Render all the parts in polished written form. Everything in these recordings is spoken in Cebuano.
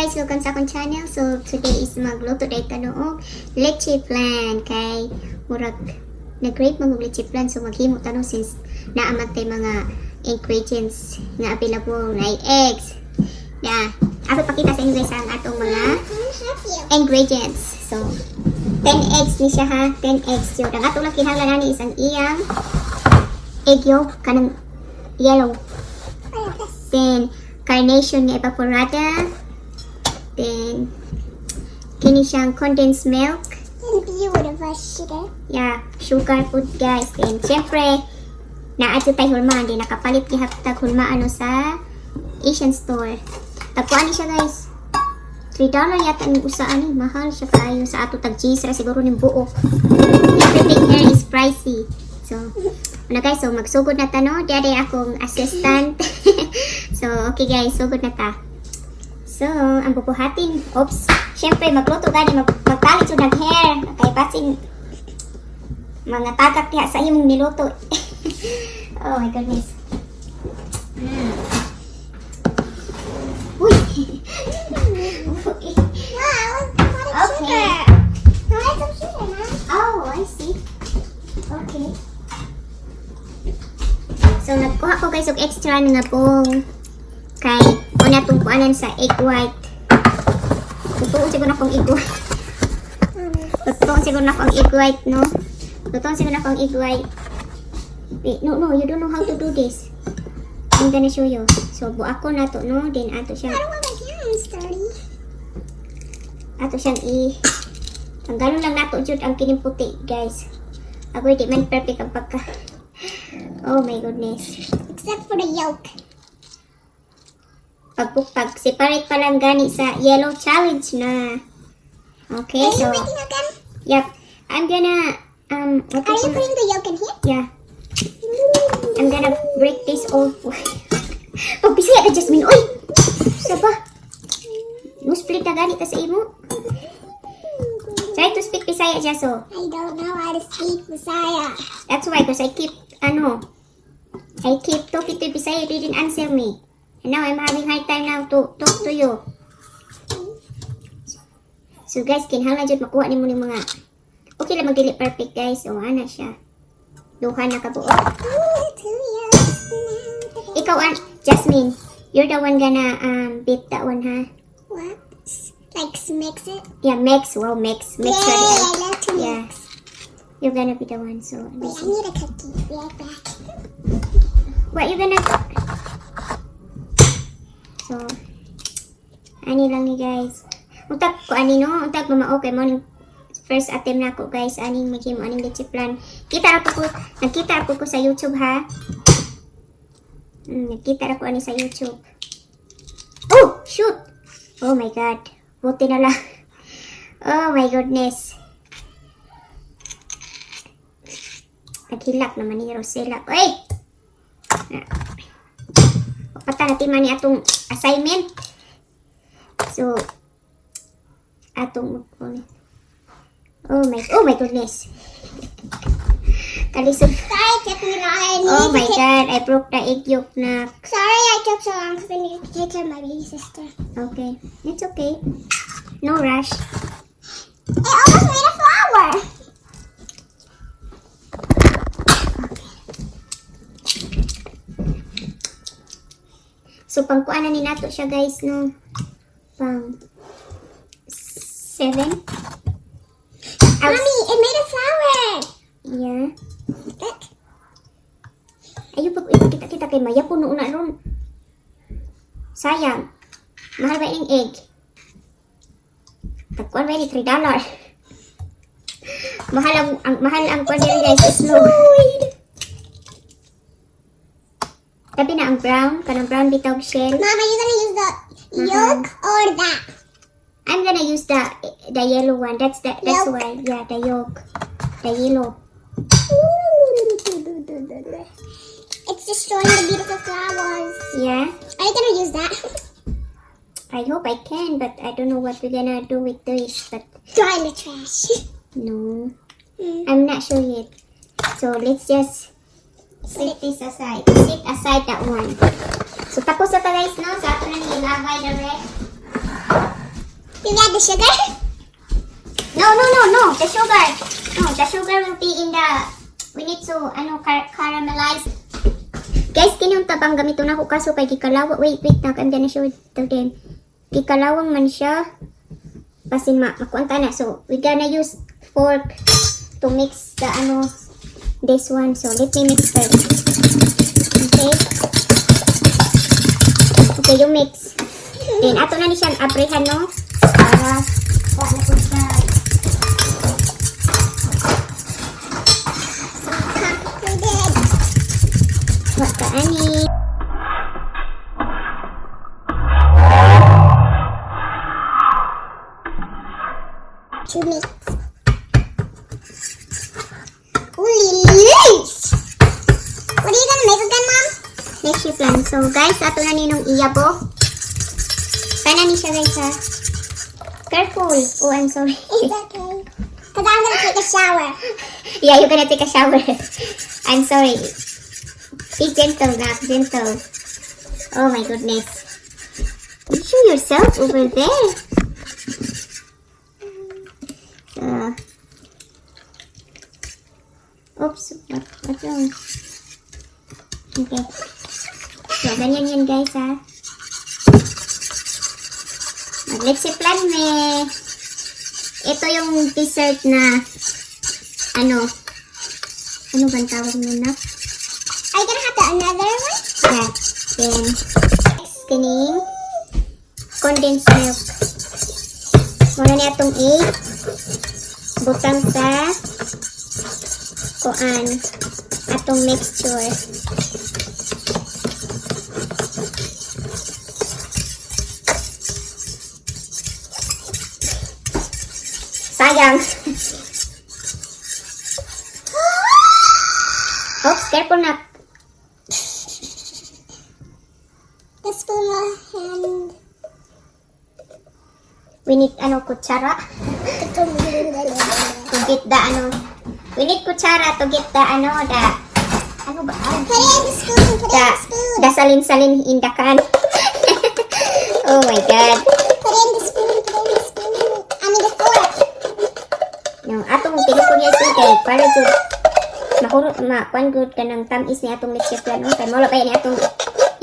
Guys! Welcome sa akong channel. So, today is magluto diay ta og leche flan. Kay, murag, nag-crave mag leche flan. So, maghimo ta no since naa man tay mga ingredients nga available na eggs. Yeah. Ako pakita sa inyo, guys, ang atong mga ingredients. So, 10 eggs ni siya ha. 10 eggs yun. Ang ato lang kinahanglan ani is ang iyang egg yolk, kanang yellow. Then, Carnation nga evaporada. Then, kini siyang condensed milk. Beautiful sugar. Yeah, sugar pud, guys. Then, syempre, naa tay hulma. Hindi nakapalit gihapon tag hulma ano sa Asian store. Tagkuan ni siya, guys. $3 yata ang usa ani. Mahal siya kaayo sa ato. Tag cheese ra siguro ning buok. Everything here is pricey. So, ano guys, so magsugod na ta no. Diri akong assistant. So, okay guys, sugod na ta. So, ang bubuhatin, oops, syempre magluto gani magtalit jud ng hair. Kay basin mga tagak diha sa imong niluto. Oh my goodness. Uy. Uy. Wow, what is Okay. sugar? I want some sugar, Mom. Oh, I see. Okay. So, nagkuha ko guys og extra nga bowl. Kay, una itong kuanan sa egg white. Tutuon siguro na akong egg white. Tutuon siguro na akong egg white, no? Tutuon siguro na akong egg white. Wait, no, you don't know how to do this. I'm gonna show you. So, buako na to, no? Then, ato I siya, don't want my hands dirty. Ato siyang tanggalon lang nato jud ang kining puti, guys. Agoy, di man perfect ang pagka. Oh my goodness. Except for the yolk. Pag separate pa lang gani sa yellow, challenge na. Okay, Are so you making again? Yep. I'm gonna what Are is you it? Putting the yolk in here? Yeah. I'm gonna break this old. Pagbisaya ka, Jasmine. Uy! Sa ba? Mo split na gani ta sa imo. Try to speak Bisaya, Jaso. I don't know how to speak Bisaya. That's why, because I keep, ano, I keep talking to Bisaya, you didn't answer me. And now I'm having hard time now to talk to you. So guys, kinahanglan jud makuha nimo ning mga, okay lang magdili perfect, guys. O ana siya. Duha na kabuok. Two yolks now. Ikaw an Jasmine, you're the one gonna beat that one, ha? What? Like mix it? Yeah, mix. Wow, mix. Mix. Yay, Already. I love to Yeah. mix. You're gonna be the one. So, Wait, I need a cookie. Be right back. What you gonna? So, ani lang ni guys. Untag ko ani no, untag mama okay mo ning first attempt na ako, guys, aning maghimo aning leche flan. Kita ra ko, nagkita ra ko sa YouTube ha. Nagkita ra ko ani sa YouTube. Oh, shoot. Oh my God. Buti na lang. Oh my goodness. Naghilak naman ni Rosella. Oy! Pata na man ni atong assignment. So, atong oh my goodness. Kalisod. Sorry, it took me long. I needed Oh to my take- God, I broke the egg yolk na. Sorry, I took so long because I needed to take care of my baby sister. Okay, it's okay. No rush. It almost made a flower. Okay. So, pangkuan na ni nato siya, guys, no? Pang seven. Mommy, it made a flower. Yeah. Look. Ayaw pag ipakita kita kay Maya puno na ron. Sayang. Mahal ba yung egg? Tagkuan ba ni $3? Mahal ang kuan diri, guys, itlog. Tabi na ang brown, kanang brown bitaw shell. Mom, are you gonna use the yolk or that? I'm gonna use the yellow one. That's Yolk. why. Yeah, the yolk. The yellow. It's destroying the beautiful flowers. Yeah. Are you gonna use that? I hope I can, but I don't know what we're gonna do with this. But Throw it in the trash. No, I'm not sure yet. So let's just set this aside. Set aside that one. So tapos na ta, guys, no? So ato na ni ilagay the rest. You add the sugar? No. The sugar. No, the sugar will be in the... We need to, ano, caramelize. Guys, kini yung tabang gamito na ko kaso kay gikalawa. Wait, wait na. I'm gonna show it to them. Gikalawang man siya. Basin ma makuan ta na. So, we gonna use fork to mix the, ano, this one. So, let me mix first. Okay? Okay, you mix. Then, ato na ni siya abrihan, no? Para, wala na po siya. So complicated. Wa ka ani. To mix. Uli loose. What are you gonna make again, Mom? Leche flan. So, guys, ato na ninong iyabo. Sana ni siya, guys, ha? Careful. Oh, I'm sorry. It's okay. 'Cause I'm gonna take a shower. Yeah, you're gonna take a shower. I'm sorry. Be gentle, not gentle. Oh my goodness. You show yourself over there. Oops, what's wrong? Okay. So, ganyan yan, guys, ha. Mag-leche flan me. Ito yung dessert na, ano, ano bang tawag nun na? Are you gonna have the another one? Yeah. Then, next, kining condensed milk. Muna niya itong i-butang sa kuan atong mixture. Sayang. Oops, careful na. The spoon will hand. We need ano, kutsara to get the ano. We need kutsara to get the ano, the ano ba? Put it in the spoon. Put it The, in the spoon. The salin-salin in the can. Oh my God. Put it in the spoon. Put it in the spoon. I mean the fork. No, atong pinukon niya siya kay para jud mahurot ma kuan gud kanang tamis ni atong leche flan, no, kay mao pa ni atong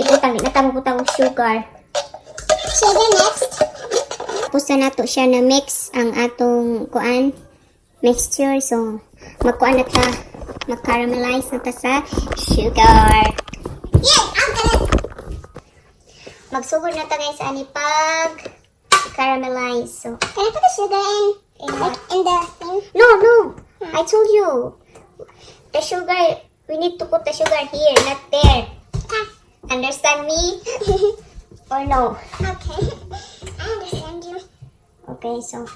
ibutang, di na ta butang og sugar. Sugar next. Tapos na nato siya na mix ang atong kuan mixture, so magkuan na ta, mag-caramelize na ta sa sugar. Yay! I'm gonna. Magsugod na ta, guys, ani pag caramelize. So Can I put the sugar in? In Like in the thing? No. I told you. The sugar, we need to put the sugar here, not there. Okay. Understand me? Or no? Okay. I understand you. Okay, so,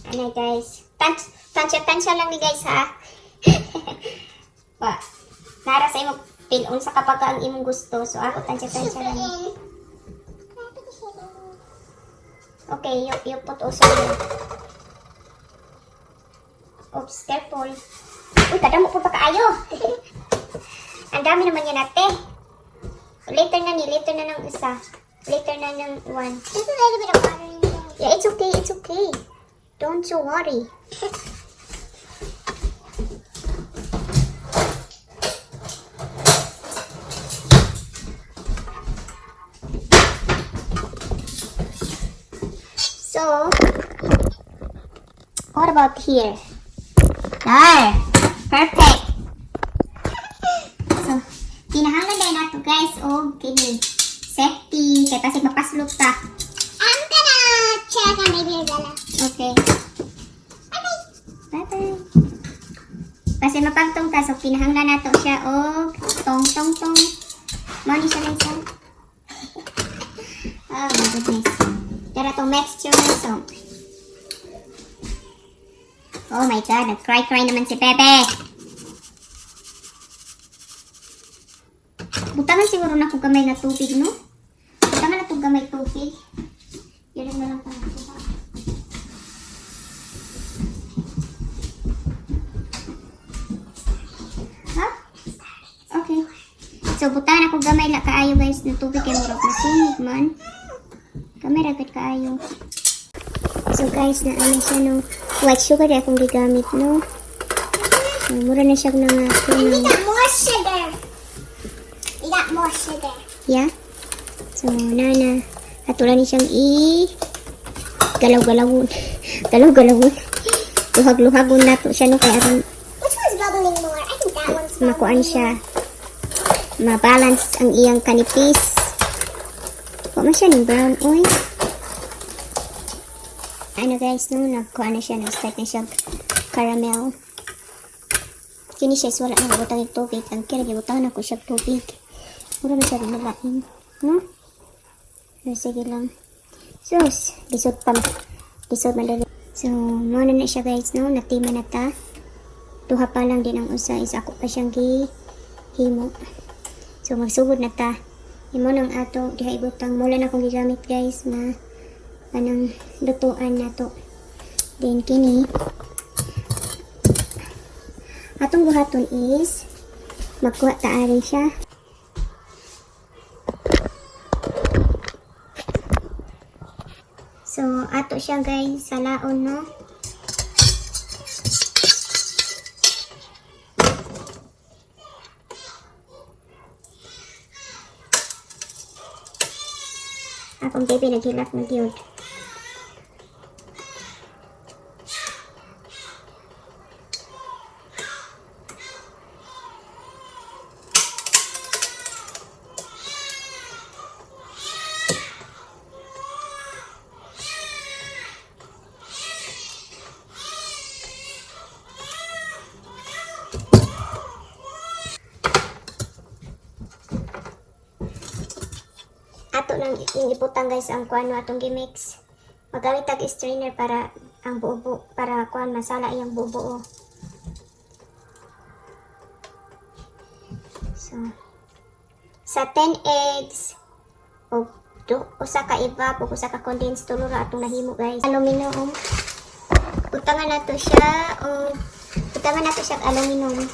ano, guys? Tansya, tansya lang ni, guys, ha? Wa. Nara sa imong pilon sa kapag ang imong gusto. So, ako tansya, tansya Sugar lang. in. Can I put the sugar in? Okay, you put also here. Oops, careful. Uy, kadamo po pa kaayo. Ang dami naman yan, ate. Later na ni, later na ng isa. Later na ng one. There's a little bit of water in there. Yeah, it's okay, it's okay. Don't you worry. So, what about here? There! Perfect! So, kinahanglan din nato, guys, og kini safety kay pasig mapaslot ta. I'm gonna check on baby Rosella. Okay. Bye bye. Bye-bye. Kasi mapagtong ta, so kinahanglan nato siya og tong tong tong. Mao ni siya, guys, ha? Oh my goodness. Tara tong mixture, so. Oh my God, nag-cry-cry naman si Bebe. Butangan siguro na kung gamay na tubig, no? Butangan na itong gamay tubig. Yun na lang tayo. Ha? Okay. So, butangan ako gamay la kaayo, guys, na tubig kay murag masingig man. Gamay ra gud kaayo. So guys, na ano siya, no? White sugar akong gigamit, no? So, mura na siya nga And we got more sugar. We got more sugar. Yeah. So, nana. Ato lang ni siyang i galaw-galawon. Galaw-galawon. Luhag-luhagon nato siya, no, kay aron Which one's bubbling more? I think that one's makuan bubbling. Siya. Ma-balance ang iyang kanipis. Wa man siya ning brown oy. Ano guys, no, nagkuan na siya, nag-start na siya caramel. Kini siya is wala na butang yung tubig. Ang kira gibutang na ko siya tubig. Mura na siya rinalain. No? So, sige lang. Sus, lisod pa. Lisod man dali. So, mao na na siya guys, no? Natima na ta. Duha pa lang din ang usa is ako pa siyang gi himo. So, magsugod na ta. Imo nang ato diha ibutang mula na akong gigamit guys na kanang lutuan nato. Then kini atong buhaton is magkuha ta ari siya. So, ato siya guys sa laon, no? Akong baby naghilak na gyud. Ato nang ibutang guys ang kuan, no, atong gimix. Magamit tag strainer para ang buo para kuan masala iyang buo. So sa 10 eggs o do, usa ka evap o usa ka condensed, tulo ra atong nahimo guys. Aluminum. Butangan nato siya o butangan nato siya og aluminum.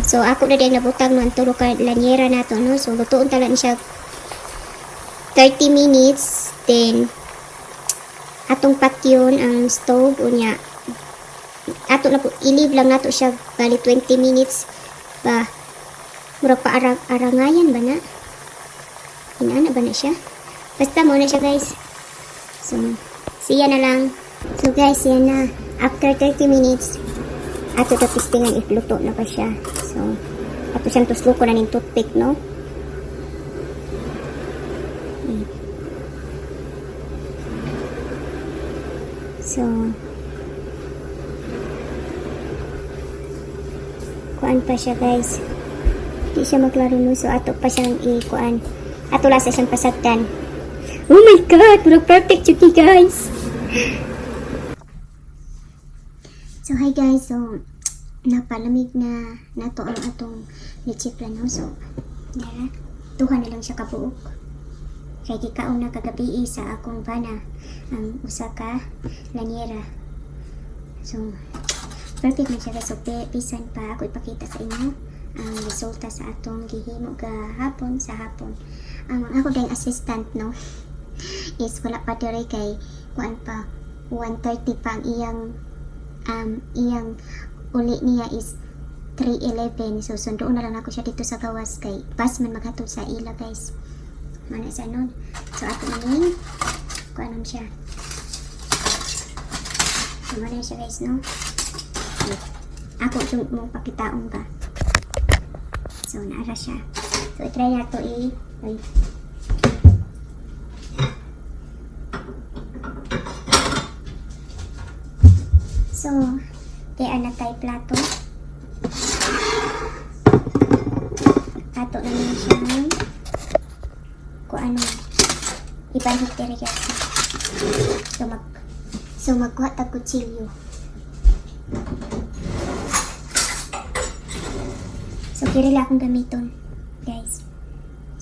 So ako na din nabutang no ang tulo ka lanyera nato, no. So lutuon tala ni siya 30 minutes, then atong patyon ang stove, unya ato na po i-leave lang nato siya bali 20 minutes ba, murag pa arang arangayan ba na, inana ba na siya, basta mo na siya guys. So siya na lang. So guys, yan na, after 30 minutes ato to testingan if luto na pa siya. So ato siyang tuslo ko na ning toothpick, no. So kuan pa siya guys, di siya maklaro, no. So ato pa siyang i-kuan, ato lang sa siyang pasagdan. Oh my God, puro perfect jud ni guys. So hi guys, so napalamig na nato ang atong leche flan, no? So dara, duha na lang siya kabuok kay gikaon na kagabi sa akong bana ang usa ka lanyera. So perfect na siya guys. So bisan pa ako ipakita sa inyo ang resulta sa atong gihimo gahapon sa hapon. Ang ako dayong assistant, no, is wala pa diri kay kuan pa, 1:30 pa ang iyang uli niya is 3:11. So sunduon na lang ako siya dito sa gawas kay bus man maghatod sa ila guys. Mana sa nun. So ato ning kuanon siya. So mana siya guys, no. Ako yung mong pakitaon ba. So naara siya. So i-try nato i ay. So, kaya na tayo plato. Ato na naman siyang kung ano ipanhik diri, guys. So magkuha tag kutsilyo. So kiri lang akong gamiton, guys.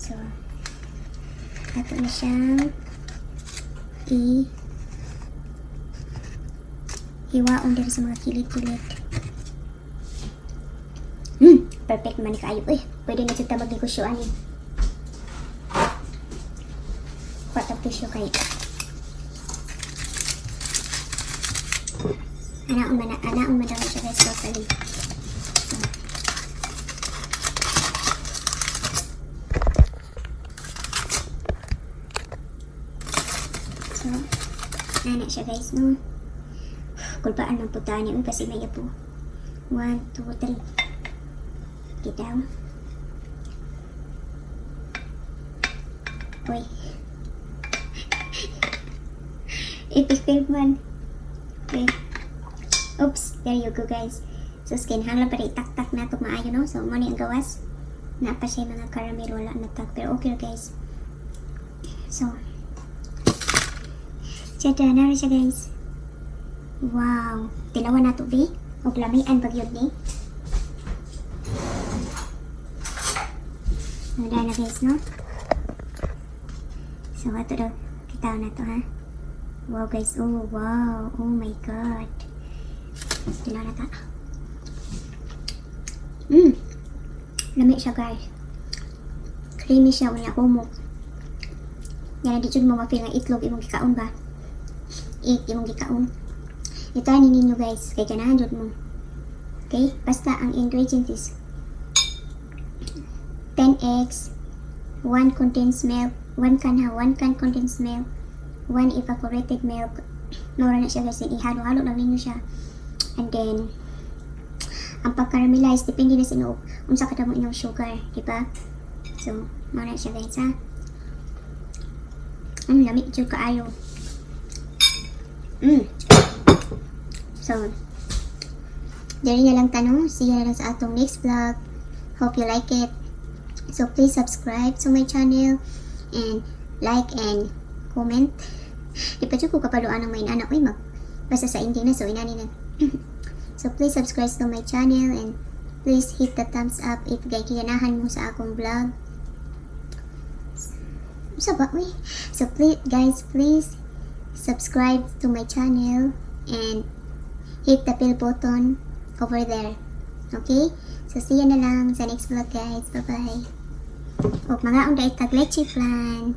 So ato na siyang i hiwaon diri sa mga kilid-kilid. Perfect man ni kaayo eh. Pwede na jud ta magnegosyo ani. Kuha tag tissue kay ana man daw siya, guys, totally. So, ana siya, guys, no? Kulbaan man pud ta ani, uy, kasi may apo. One, two, three. Get down. Uy. Epic fail man. Okay. Oops, there you go, guys. So, kinahanglan pa rin itaktak na ito maayo, no? So, mo ni ang gawas. Na pa siya mga caramel, wala na tag. Pero okay, guys. So, tada, nara siya, guys. Wow. Tilawan na to, be. Og lamian pag yun ni. Wala na, guys, no? So, ato daw. Kita na to, ha? Wow, guys. Oh, wow. Oh my God. Tilaw na ta. Lami siya, guys. Creamy siya. Unya, humok. Yan, di jud mo ma-feel nga itlog imong gikaon ba? Egg imong gikaon. Ito ni ninyo, guys. Kay ganahan jud mo. Okay? Basta ang ingredients is 10 eggs, 1 condensed milk, 1 can ha, 1 can condensed milk, 1 evaporated milk. Mura na siya, guys. Ihalo-halo lang ninyo siya. And then, ang pag-caramelize, depende na sa inyo unsa kadamo inyong sugar, di ba? So, mao na siya, guys, ha. Lami jud kaayo. So, diri na lang ta, no. See you na lang sa atong next vlog. Hope you like it. So, please subscribe to my channel and like and comment. Di pa jud ko kapaluan ng may anak. Uy, mag, basta sa ending na. So, inani na. So, please subscribe to my channel and please hit the thumbs up if ganahan mo sa akong vlog. So, ba, uy? So, please, guys, please subscribe to my channel and hit the bell button over there. Okay? So, see you na lang sa next vlog, guys. Bye-bye. O, mga unday tag leche flan.